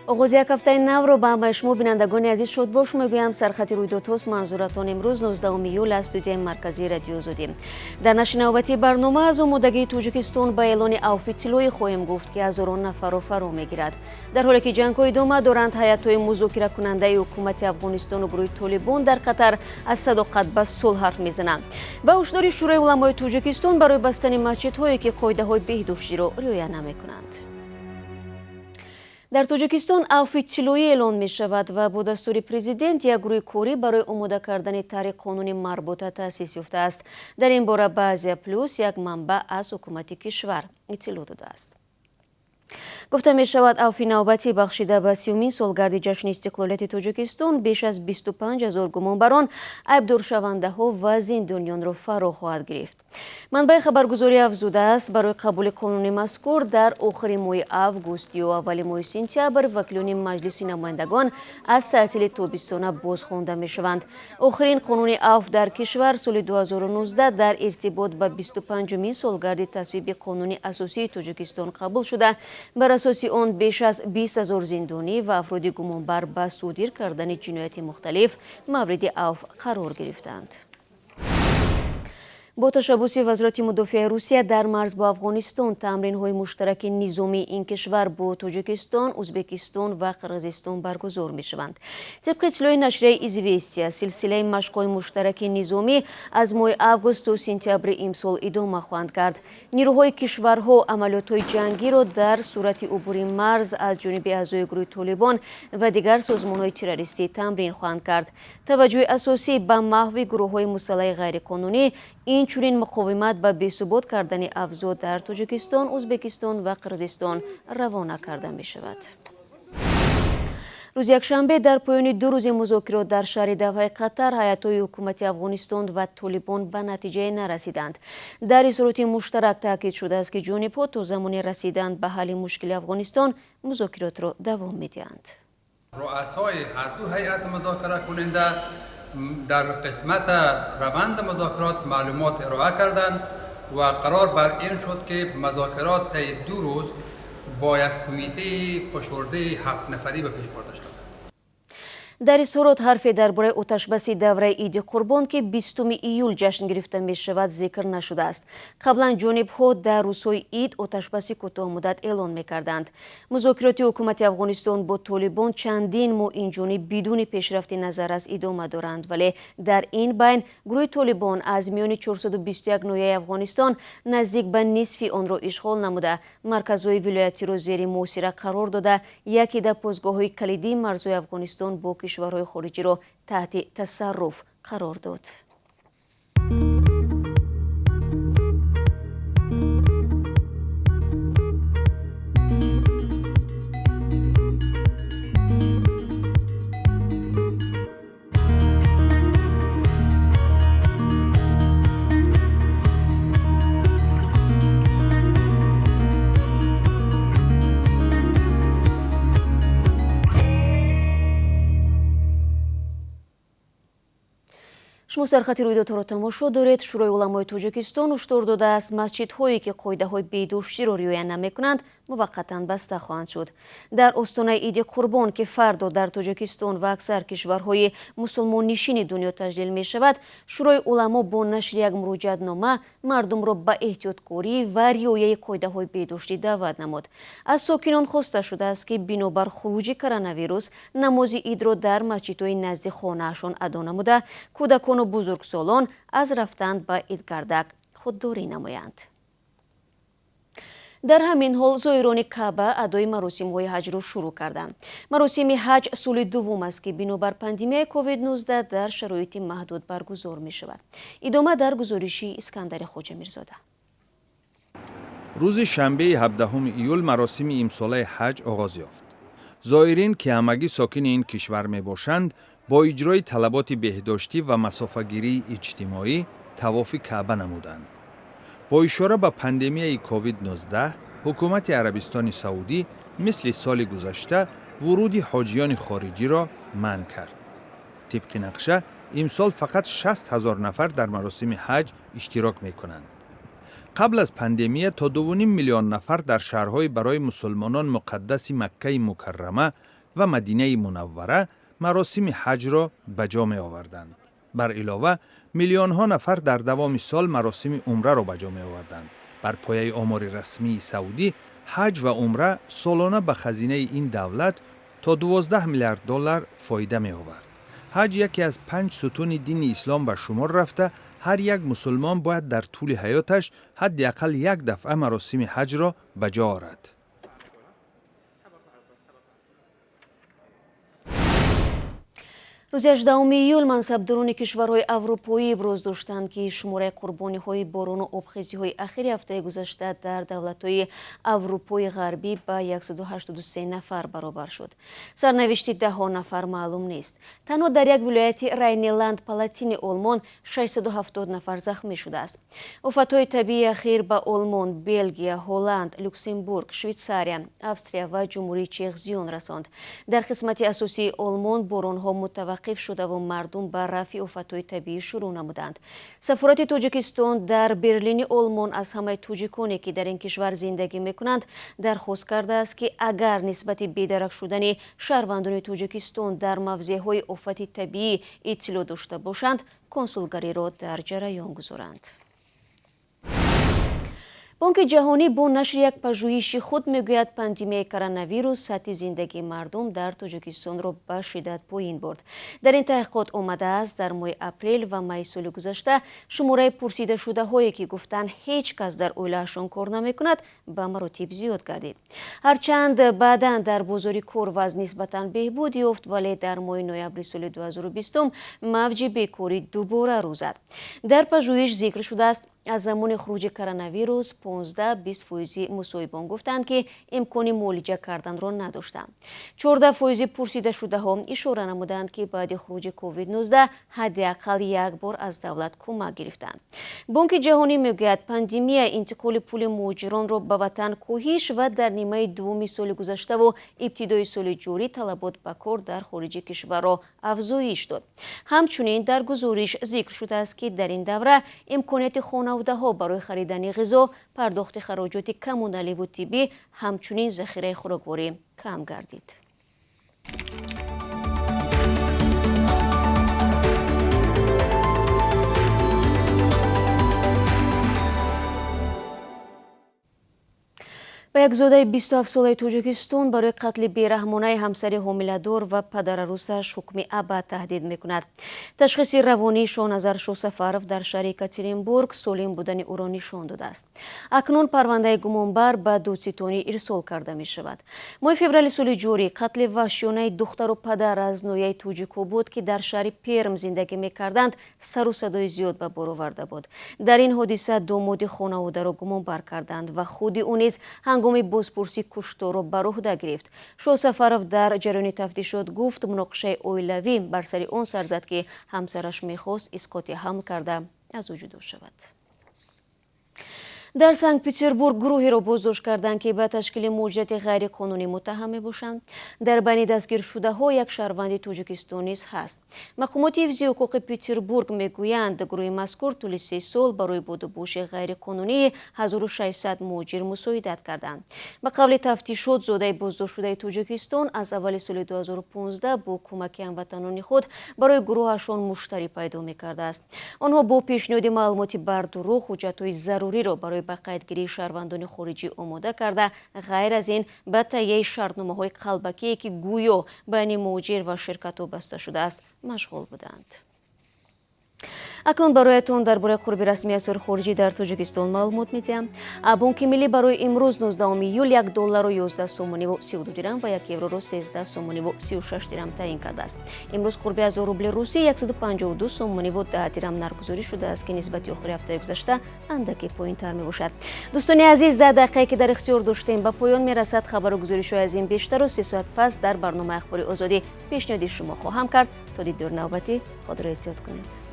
Оғози як ҳафтаи навро ба ҳамаи шумо, бинандагони азиз, шодбош мегӯям. Сархати рӯйдодҳост манзуратон имрӯз 19 июл аз студияи марказии Радиои Озодӣ. Дар нашри навбатии барнома аз омодагии Тоҷикистон ба эълони авфи тиллоӣ хоҳем гуфт, ки ҳазорон нафарро фаро мегирад. Дар ҳоле ки ҷангҳо идома доранд, ҳайатҳои музокиракунандаи ҳукумати Афғонистону гурӯҳи Толибон дар Қатар аз садоқат ба сулҳ ҳарф мезананд ва ҳушдори Шӯрои уламои Тоҷикистон барои бастани масҷидҳое, ки қоидаҳои беҳдоштиро риоя намекунанд. Дар Тоҷикистон авфи тиллоӣ эълон мешавад ва бо дастури президент як гурӯҳи корӣ барои омода кардани тарҳи қонуни марбута таъсис ёфтааст. Дар ин бора ба Азия Плюс як манбаъ аз ҳукумати кишвар иттилоъ додааст. Гуфта мешавад, авфи навбатӣ бахшида ба 30-умин солгарди ҷашни истиқлолияти Тоҷикистон беш аз 25 000 гумонбарон, айбдоршавандаҳо ва зиндониёнро фаро хоҳад гирифт. Манбаи хабаргузорӣ афзудааст, барои қабули қонуни мазкур дар охири моҳи август ё аввали моҳи сентябр вакилони Маҷлиси намояндагон аз таътили тобистона боз хонда мешаванд. Охирин қонуни авф дар кишвар соли 2019 дар иртибот ба 25-умин солгарди тасвиби Қонуни асосии Тоҷикистон қабул шуда, бар асоси он беш аз 20 000 зиндонӣ ва афроди гумонбар ба содир кардани ҷинояти мухталиф мавриди авф қарор гирифтанд. Бо ташаббуси Вазорати мудофиаи Русия дар марз бо Афғонистон тамринҳои муштараки низомии ин кишвар бо Тоҷикистон, Ӯзбекистон ва Қирғизистон баргузор мешаванд. Тибқи иттилои нашрияи «Известия», силсилаи машқҳои муштараки низомӣ аз моҳи август то сентябри имсол идома хоҳанд кард. Нирӯҳои кишварҳо амалиётҳои ҷангиро дар сурати убури марз аз ҷониби аъзои гурӯҳи Толибон ва дигар созмонҳои террористӣ тамрин хоҳанд кард. Таваҷҷӯҳи асосӣ ба маҳви гурӯҳҳои мусаллаҳи ғайриқонунӣ, инчунин муқовимат ба бесубот кардани авзоъ дар Тоҷикистон, Ӯзбекистон ва Қирғизистон равона карда мешавад. Рӯзи якшанбе дар поёни 2 рӯзи музокирот дар шаҳри Давҳаи Қатар ҳайатҳои ҳукумати Афғонистон ва Толибон ба натиҷае нарасиданд. Дар изҳороти муштарак таъкид шудааст, ки ҷонибҳо то замони расидан ба ҳалли мушкили Афғонистон музокиротро давом медиҳанд. رؤسای هر دو هیئت مذاکره کننده در قسمت روند مذاکرات معلومات ارائه کردند و قرار بر این شد که مذاکرات طی 2 روز با یک کمیته فشرده هفت نفری به پیش برده شود. Дар изҳорот ҳарфе дар бораи оташбаси давраи Иди Қурбон, ки 20 июл ҷашн гирифта мешавад, зикр нашудааст. Қаблан ҷонибҳо дар рӯзҳои ид оташбаси кӯтоҳмуддат эълон мекарданд. Музокироти ҳукумати Афғонистон бо Толибон чандин моҳ инҷониб бидуни пешрафти назаррас идома доранд, вале дар ин байн гурӯҳи Толибон аз миёни 421 ноҳияи Афғонистон наздик ба нисфи онро ишғол намуда, марказҳои вилоятиро зери муҳосира қарор дода, яке дар постгоҳҳои калидии марзҳои Афғонистон бо кишварҳои хориҷиро таҳти тасарруф қарор дод. Шумо сархати рӯйдодҳоро тамошо доред. Шӯрои уламои Тоҷикистон ҳушдор додааст, масҷидҳое, ки қоидаҳои беҳдоштиро риоя намекунанд, муваққатан баста хоҳанд шуд. Дар остонаи Иди Қурбон, ки фардо дар Тоҷикистон ва аксар кишварҳои мусулмоннишини дунё таҷлил мешавад, Шӯрои уламо бо нашри як муроҷиатнома мардумро ба эҳтиёткорӣ ва риояи қоидаҳои беҳдоштӣ даъват намуд. Аз сокинон хоста шудааст, ки бинобар хуруҷи коронавирус намози идро дар масҷидҳои назди хонаашон адо намуда, кӯдакону бузургсолон аз рафтан ба идгардак худдорӣ намоянд. Дар ҳамин ҳол зоирони Каъба адои маросимҳои ҳаҷро шурӯъ карданд. Маросими ҳаҷ соли дуввум аст, ки бинобар пандемияи COVID-19 дар шароити маҳдуд баргузор мешавад. Идома дар гузориши Искандари Хоҷамирзода. Рӯзи шанбеи 17 июл маросими имсолаи ҳаҷ оғоз ёфт. Зоирин, ки ҳамагӣ сокини ин кишвар мебошанд, бо иҷрои талаботи беҳдоштӣ ва масофагирии иҷтимоӣ тавофи Каъба намуданд. Бо ишора ба пандемияи COVID-19 ҳукумати Арабистони Саудӣ мисли соли гузашта вуруди ҳоҷиёни хориҷиро манъ кард. Тибқи нақша, имсол фақат 60 ҳазор нафар дар маросими ҳаҷ иштирок мекунанд. Қабл аз пандемия то 2,5 миллион нафар дар шаҳрҳои барои мусулмонон муқаддаси Маккаи Мукаррама Ва Мадинаи Мунаввара маросими ҳаҷро ба ҷо меоварданд. Бар илова, миллионҳо нафар дар давоми сол маросими умраро ба ҷо меоварданд. Бар пояи омори расмии Саудӣ, ҳаҷ ва умра солона ба хазинаи ин давлат то 12 миллиард доллар фоида меовард. Ҳаҷ яке аз панҷ сутуни дини ислом ба шумор рафта, ҳар як мусулмон бояд дар тӯли ҳаёташ ҳадди ақал як дафъа маросими ҳаҷро ба ҷо орад. Рӯзи 18 июл мансабдорони кишварҳои аврупоӣ иброз доштанд, ки шумораи қурбониҳои борону обхезиҳои ахири ҳафтаи гузашта дар давлатҳои Аврупои Ғарбӣ ба 183 нафар баробар шуд. Сарнавишти даҳҳо нафар маълум нест. Танҳо дар як вилояти Райнеланд Палатини Олмон 670 нафар захмӣ шудааст. Офатҳои табиии ахир ба Олмон, Белгия, Ҳолланд, Люксембург, Швейтсария, Австрия ва Ҷумҳурии Чех зиён расонд. Дар қисмати асосии Олмон боронҳо мутаваққиф шудаву мардум ба рафъи офатҳои табиӣ шурӯъ намуданд. Сафорати Тоҷикистон дар Берлини Олмон аз ҳамаи тоҷиконе, ки дар ин кишвар зиндагӣ мекунанд, дархост кардааст, ки агар нисбати бедарак шудани шаҳрвандони Тоҷикистон дар мавзеъҳои офати табиӣ иттилоъ дошта бошанд, консулгариро дар ҷараён гузоранд. Бонки ҷаҳонӣ бо нашри як пажӯҳиши худ мегӯяд, пандемияи коронавирус сатҳи зиндагии мардум дар Тоҷикистонро ба шиддат поин бурд. Дар ин таҳқиқот омадааст, дар моҳи апрел ва майи соли гузашта шумораи пурсидашудаҳое, ки гуфтанд ҳеҷ кас дар оилаашон кор намекунад, ба маротиб зиёд гардид. Ҳарчанд баъдан дар бозори кор вазъ нисбатан беҳбуд ёфт, вале дар моҳи ноябри соли 2020 мавҷи бекорӣ дубора рӯ зад. Дар пажӯҳиш зикр шудааст, аз замони хуруҷи коронавирус 15-20 фоизи мусоҳибон гуфтанд, ки имкони муолиҷа карданро надоштанд. 14 фоизи пурсидашудаҳо ишора намуданд, ки баъди хуруҷи COVID-19 ҳадди ақал як бор аз давлат кӯмак гирифтанд. Бонки ҷаҳонӣ мегӯяд, пандемия интиқоли пули муҳоҷиронро ба ватан коҳиш ва дар нимаи дуввуми соли гузаштаву ибтидои соли ҷорӣ талабот ба кор дар хориҷи кишварро афзоиш дод. Ҳамчунин дар гузориш зикр шудааст, ки дар ин давра имконияти хонаводаҳо барои харидани ғизо, пардохти хароҷоти коммуналиву тиббӣ, ҳамчунин захираи хӯрокворӣ кам гардид. Ба як зодаи 27-солаи Тоҷикистон барои қатли бераҳмонаи ҳамсари ҳомиладор ва падарарӯсаш ҳукми абад таҳдид мекунад. Ташхиси равонии Шоҳназар Шоҳсафаров дар шаҳри Екатеринбург солим будани ӯро нишон додааст. Акнун парвандаи гумонбар ба додситонӣ ирсол карда мешавад. Моҳи феврали соли ҷорӣ қатли ваҳшиёнаи духтару падар аз ноҳияи Тоҷикобод, ки дар шаҳри Перм зиндагӣ мекарданд, сару садои зиёд ба бор оварда буд. Дар ин ҳодиса домоди хонаводаро гумонбар карданд ва худи ӯ низ ҳангоми бозпурсӣ кушторро ба уҳда гирифт. Шоҳсафаров дар ҷараёни тафтишот гуфт, муноқишаи оилавӣ бар сари он сар зад, ки ҳамсараш мехост исқоти ҳамл карда аз ӯ ҷудо шавад. Дар Санкт Петербург гурӯҳеро боздошт карданд, ки ба ташкили муҳоҷирати ғайриқонунӣ муттаҳам мебошанд. Дар байни дастгиршудаҳо як шаҳрванди Тоҷикистон низ ҳаст. Мақомоти ҳифзи ҳуқуқи Петербург мегӯянд, гурӯҳи мазкур тӯли 3 сол барои будубоши ғайриқонунии 1600 муҳоҷир мусоидат карданд. Ба қавли тафтишот, зодаи боздоштшудаи Тоҷикистон аз аввали соли 2015 бо кӯмаки ҳамватанони худ барои гурӯҳашон муштарӣ пайдо мекардааст. Онҳо бо пешниҳоди маълумоти бардурӯғ ҳуҷҷатҳои заруриро барои ба қайдгирии шаҳрвандони хориҷӣ омода карда, ғайр аз ин ба таҳияи шартномаҳои қалбакие, ки гӯё байни муҳоҷир ва ширкатҳо баста шудааст, машғул буданд. Акнун бароятон дар бораи қурби расмии асъори хориҷӣ дар Тоҷикистон маълумот медиҳам. Бонки миллӣ барои имрӯз 19 июл 1 долларро 11 сомониву 32 дирам ва 1 евроро 13 сомониву 36 дирам таъин кардааст. Имрӯз қурби 1000 рубли русӣ 152 сомониву 10 дирам нархгузорӣ шудааст, ки нисбати охири ҳафтаи гузашта андаке поинтар мебошад. Дӯстони азиз, 10 дақиқае ки дар ихтиёр доштем ба поён мерасад. Хабару гузоришҳои аз ин бештару 3 соат пас дар барномаи Ахбори Озодӣ пешниҳоди шумо хоҳам кард. То дидори навбатӣ худро эҳтиёт кунед.